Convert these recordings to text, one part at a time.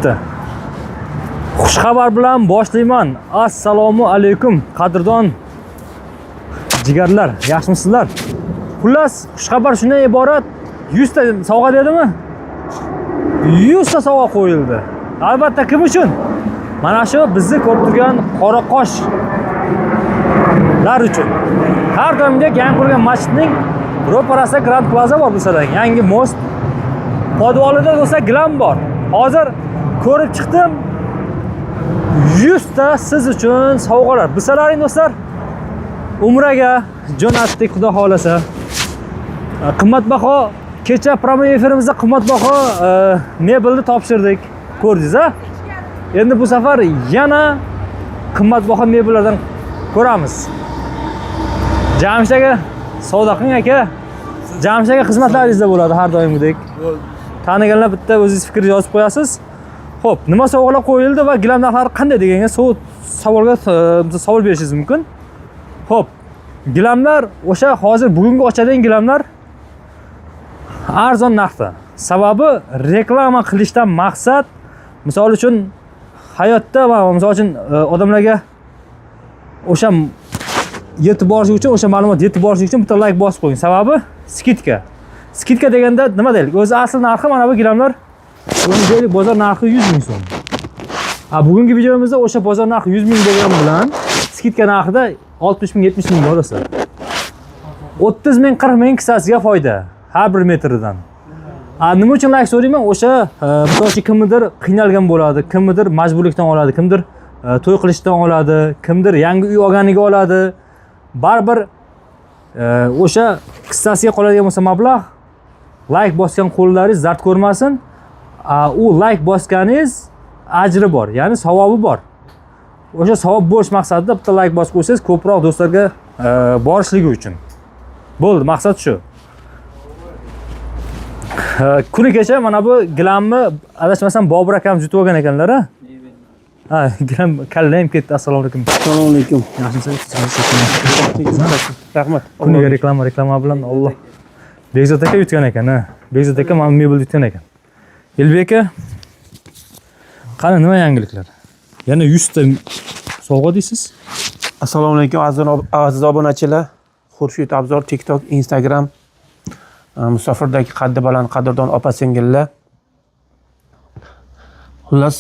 Ketdi. Xushxabar bilan boshlayman. Assalomu alaykum, qadrdon jigarlar, yaxshimisizlar? Xullas, xushxabar shundan iborat: 100 ta sovg'a dedimi? 100 ta sovg'a qo'yildi. Albatta, kim uchun? Mana shu bizni ko'rib turgan qoraqoshlar uchun. Har doimgidek yangi qurilgan masjidning ro'parasida Grand Plaza bor, bilsalar, yangi мост. Podvalida, do'stlar, gilam bor. Hozir ko'rib chiqdim. 100 ta siz uchun sovg'alar. Bilsalaring, do'stlar, umraga jo'natdik, xudo xohlasa. Qimmatbaho kecha прямой efirimizda qimmatbaho mebelni topshirdik. Ko'rdingiz, a? Endi bu safar yana qimmatbaho mebellardan ko'ramiz. Jamshid aka, savdo qiling, aka. Jamshid aka xizmatlaringizda bo'ladi har doimgidek. Taniganlar bitta o'zingiz fikr yozib qo'yasiz. Xo'p, nima sovg'alar qo'yildi va gilam narxlari qanday degan savolga savol berishingiz mumkin. Xo'p, gilamlar o'sha hozir bugungi ochadigan gilamlar arzon narxda. Sababi, reklama qilishdan maqsad, misol uchun, hayotda va misol uchun odamlarga o'sha yetib borishi uchun, o'sha ma'lumot yetib borishi uchun bitta layk bosib qo'ying. Sababi, скидка. Скидка deganda nima deylik? O'zi asl narxi mana bu gilamlar, buni deylik, bozor narxi 100 ming so'm. Ha, bugungi videomizda o'sha bozor narxi 100 ming bo'lgan bilan скидка narxida 60 ming, 70 ming olasizlar. 30 ming, 40 ming kissasiga foyda har bir metridan. A, nima uchun layk so'rayman? O'sha misol uchun, kimnidir qiynalgan bo'ladi, kimnidir majburlikdan oladi, kimdir to'y qilishdan oladi, kimdir yangi uy olganiga oladi. Baribir o'sha kissasiga qoladigan bo'lsa mablag', layk bosgan qo'llaringiz dard ko'rmasin. A, u layk bosganingiz ajri bor, ya'ni savobi bor. O'sha savob bo'lish maqsadida bitta layk bosib qo'ysangiz, ko'proq do'stlarga borishligi uchun. Bo'ldi, maqsad shu. Kuni kecha mana bu gilamni, adashmasam, Bobur akam yutib olgan ekanlar, a? Ha, gilam kallayim ketdi. Assalomu alaykum. Assalomu alaykum. Yaxshimisiz? Rahmat. Kuniga reklama, reklama bilan Alloh. Bekzod aka yutgan ekan, ha. Bekzod aka mana mebel yutgan ekan. Elbek aka, qani, nima yangiliklar? Yana 100 ta sovg'a deysiz? Assalomu alaykum, aziz obunachilar. Xurshid Abzor TikTok, Instagram, musofirdagi qaddi baland qadrdon opa singillar. Xullas,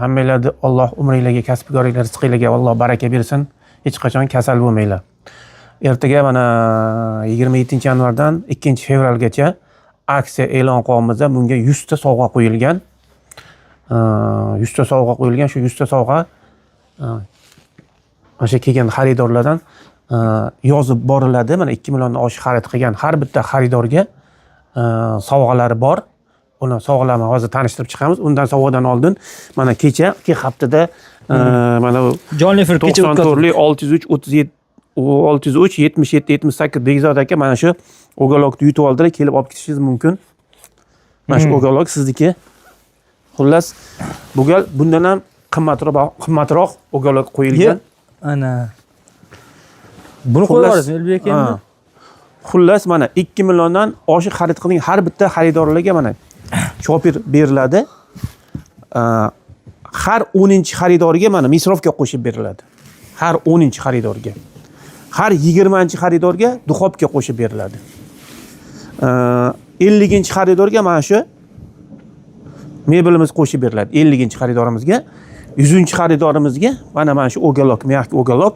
hammanglarni Alloh umringlarga, kasbgoringlar, rizqinglarga Alloh baraka bersin. Hech qachon kasal bo'lmanglar. Ertaga mana 27 yanvardan 2 fevralgacha aksiya e'lon qilyapmiz. Bunga 100 ta sovg'a qo'yilgan. 100 ta sovg'a qo'yilgan. Shu 100 ta sovg'a o'sha kelgan xaridorlardan yozib boriladi. Mana 2 milliondan oshiq xarid qilgan har bitta xaridorga sovg'alari bor. Uni sovg'alarni hozir tanishtirib chiqamiz. Undan sovg'adan oldin mana kecha ikki haftada mana bu Jonli efir kecha 94 lik 603 37 603 77 78 Bekzod aka mana shu уголок ni yutib oldilar, kelib olib ketishingiz mumkin. Mana shu уголок sizniki. Xullas, bu gal bundan ham qimmatroq уголок qo'yilgan. Ana. Buni qo'yib yuborasizmi, Elbek aka, endi? Ha. Xullas, mana 2 milliondan oshiq xarid qilgan har bitta xaridorlarga mana chopir beriladi. Har 10 xaridorga mana мясорубка qo'shib beriladi. Har 10 xaridorga. Har 20 xaridorga духовка qo'shib beriladi. 50 xaridorga mana shu mebelimiz qo'shib beriladi. 50 xaridorimizga, 100 xaridorimizga mana shu уголок, мягкий уголок.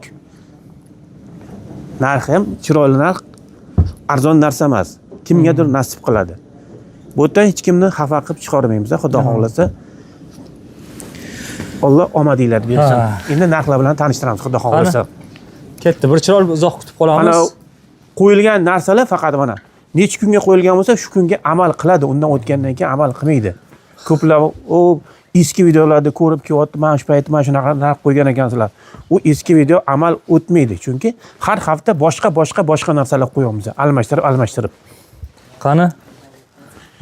Narxi ham chiroyli narx, arzon narsa emas. Kimgadir nasib qiladi. Bu yerdan hech kimni xafa qilib chiqarmaymiz, xudo xohlasa. Alloh omadinglarni bersin. Ha. Endi narxlar bilan tanishtiramiz, xudo xohlasa. Ketdi. Bir chiroyli uzoq kutib qolamiz. Mana qo'yilgan narsalar faqat mana necha kunga qo'yilgan bo'lsa, shu kunga amal qiladi. Undan o'tgandan keyin amal qilmaydi. Ko'plar u eski videolarda ko'rib kelyapti, mana shu payt mana shunaqa narx qo'ygan ekansizlar. U eski video amal o'tmaydi, chunki har hafta boshqa boshqa boshqa narsalar qo'yamiz, almashtirib almashtirib. Qani?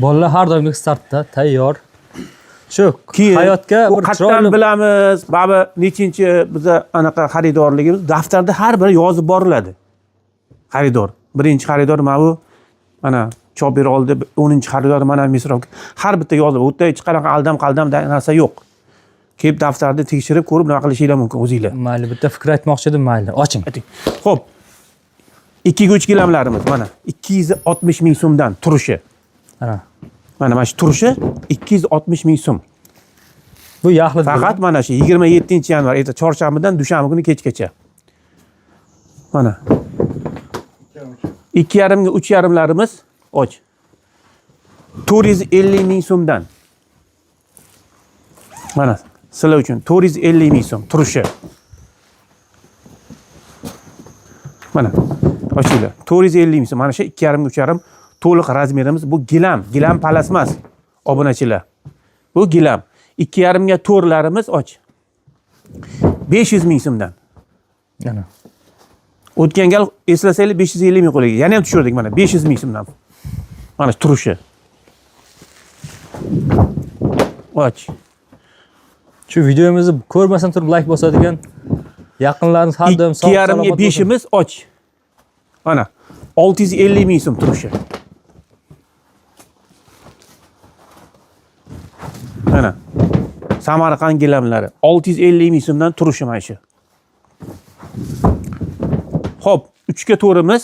Bolalar har doimgidek startda tayyor. Shu Keyin hayotga u bir qayerdan chiroyli bilamiz, mana nechinchi biza anaqa xaridorligimiz daftarda har biri yozib boriladi. Xaridor. Birinchi xaridor mana bu mana Chop bera oldi, 10 xaridor mana misroq. Har bitta yozib, u yerda hech qanaqa aldam qaldam narsa yo'q. Kelib daftarni tekshirib ko'rib nima qilishinglar mumkin o'zinglar. Mayli, bitta fikr aytmoqchi edim, mayli. Oching. Ayting. Xo'p. 2 ga 3 gilamlarimiz mana 260 ming so'mdan turishi. Ana. Mana shu turishi 260 ming so'm. Bu yaxlit. Faqat mana shu 27 yanvar erta chorshanbadan dushanba kuni kechgacha. Mana. 2,5 ga 3,5larimiz och. 450 ming so'mdan. Mana sizlar uchun 450 ming so'm turishi. Mana ochinglar. 450 ming so'm. Mana shu 2,5 ga 3,5 to'liq razmerimiz bu gilam, gilam palas emas. Obunachilar. Bu gilam. 2,5 ga to'rlarimiz och. 500 ming so'mdan. Ana. O'tgan gal eslasanglar 550 ming qo'liga. Yana ham tushirdik mana 500 ming so'mdan. Mana shu turishi. Och. Shu videomizni ko'rmasdan turib like bosadigan yaqinlarimiz har doim sog' 2,5 ga salomat bo'lsin. 5imiz och. Mana 650 ming so'm turishi. Mana Samarqand gilamlari 650 ming so'mdan turishi mana shu. Xo'p, 3 ga 4imiz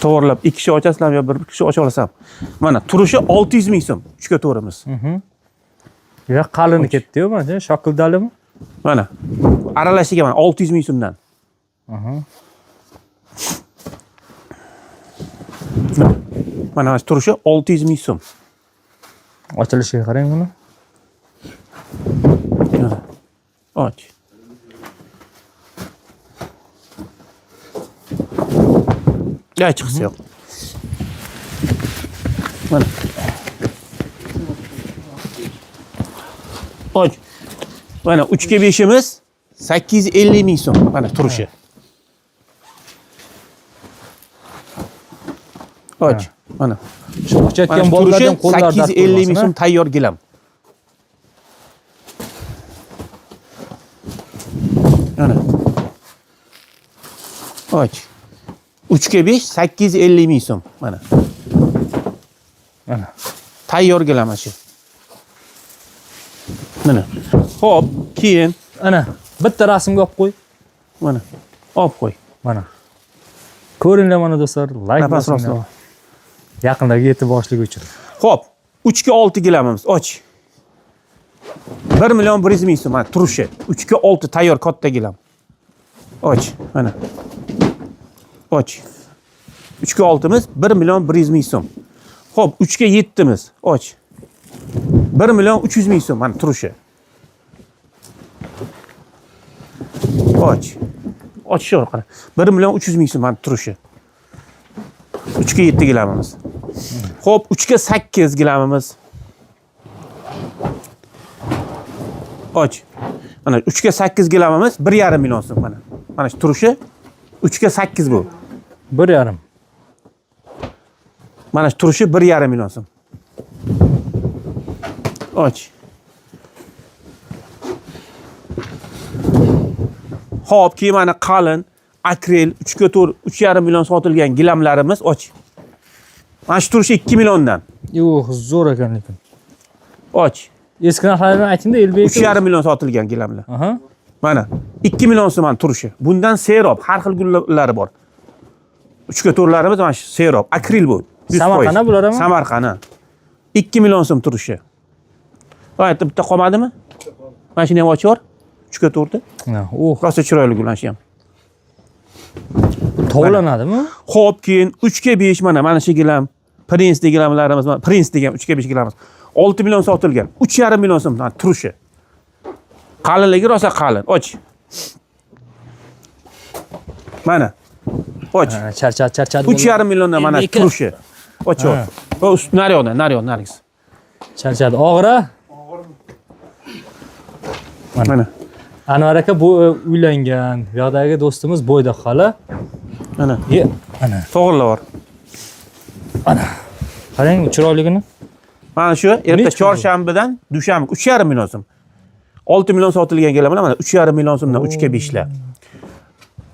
to'g'rilab 2 kishi ochasizlarmi yo bir kishi ocha olasam. Mana turishi 600 ming so'm 3 ga 4imiz. Ya qalini ketdi-yu mana, shokildalimi? Mana aralashiga mana 600 ming so'mdan. Mana shu turishi 600 ming so'm. Ochilishiga qarang buni. Mana. Och. Ya chiqsa yo'q. Mana. Och. Mana 3 ga 5imiz 850 ming so'm. Mana turishi. Och. Mana. Shu Mana kuchayotgan shu bolalardan turishi qo'llari dard 850 ming ko'rmasin. so'm tayyor gilam. Mana. Och. 3 ga 5 850 ming so'm. Mana. Mana. Tayyor gilam mana shu. Mana. Xo'p, keyin Ana, bitta rasmga olib qo'y. mana olib qo'y. Mana. Ko'ringlar mana do'stlar, like Nafas bosinglar. rostla. Yaqinlarga yetib borishligi uchun. Xo'p, 3 ga 6 gilamimiz. Och. 1 million 100 ming so'm mana turishi. 3 ga 6 tayyor katta gilam. Och, mana. Och. 3 ga 6miz 1 million 100 ming so'm. Xo'p, 3 ga 7miz. Och. 1 million 300 ming so'm mana turishi. Och. Ochishi qara. 1 million 300 ming so'm mana turishi. 3 ga 7 gilamimiz. Xo'p, 3 ga 8 gilamimiz. Och. Mana 3 ga 8 gilamimiz 1,5 million so'm mana. Mana shu turishi 3 ga 8 bu. 1,5. Mana shu turishi 1,5 million so'm. Och. Xo'p, keyin mana qalin akrel 3 ga 4 3,5 million sotilgan gilamlarimiz och. Mana shu turishi 2 milliondan. Yo'q, zo'r ekan lekin. Och. Eski narxlarni aytingda, Elbek. 3,5 million sotilgan gilamlar. Aha. Mana 2 million so'm mana turishi. Bundan serob, har xil gullari bor. 3 ga 4larimiz mana shu serob, akril bu. 100%. Samarqandda bular ham? Samarqand. 2 million so'm turishi. Va bitta qolmadimi? Mana shuni ham ochib yubor. 3 ga 4 ni. Oh, Rosa chiroyli gul mana shu ham. tovlanadimi? Xo'p, keyin 3 ga 5 mana shu gilam, Prince deganlarimiz, mana Prince degan 3 ga 5 gilamimiz. 6 million sotilgan. 3,5 million so'm mana turishi. Qalinligi rosa qalin. Och. Mana. Och. Charchadi, charchadi. 3,5 milliondan mana Elbek. turishi. Och. Va ust naryoqdan, naryoq, narigisi. Charchadi. Og'ir a? Mana. Anvar aka bu uylangan. Bu yoqdagi do'stimiz bo'ydoq hali. Mana. Ye, ana. To'g'rilab bor. Qarang chiroyligini. Mana shu erta Nechi pul bu? chorshanbadan dushanba 3,5 million so'm. 6 million sotilgan gilamlar mana 3,5 million so'mdan 3 ga 5 lar.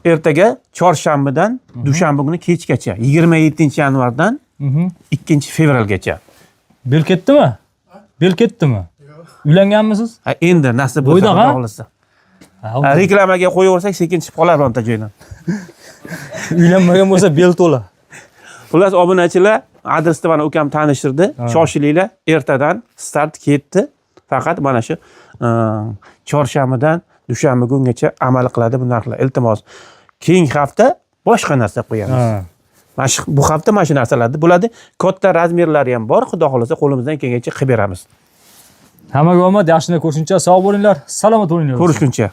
Ertaga chorshanbadan dushanba kuni kechgacha, 27 yanvardan 2 fevralgacha. Bel ketdimi? Bel ketdimi? Uylanganmisiz? Ha, endi nasib bo'lsa, Bo'ydoq, Xudo ha? xohlasa. Ha, Ha, reklamaga qo'yaversak, sekin chiqib qolar bironta joydan. Uylanmagan bo'lsa, bel to'la. Xullas, obunachilar, adresni mana ukam tanishtirdi. Shoshilinglar, ertadan start ketdi. Faqat mana shu chorshanbadan dushanba kungacha amal qiladi bu narxlar. Iltimos. Keyingi hafta boshqa narsa qo'yamiz. Mana shu bu hafta mana shu narsalarda bo'ladi. Katta razmerlari ham bor. Xudo xohlasa, qo'limizdan kelgancha qilib beramiz. Hammaga omad, yaxshini ko'rishguncha sog' bo'linglar, salomat bo'linglar. Ko'rishguncha.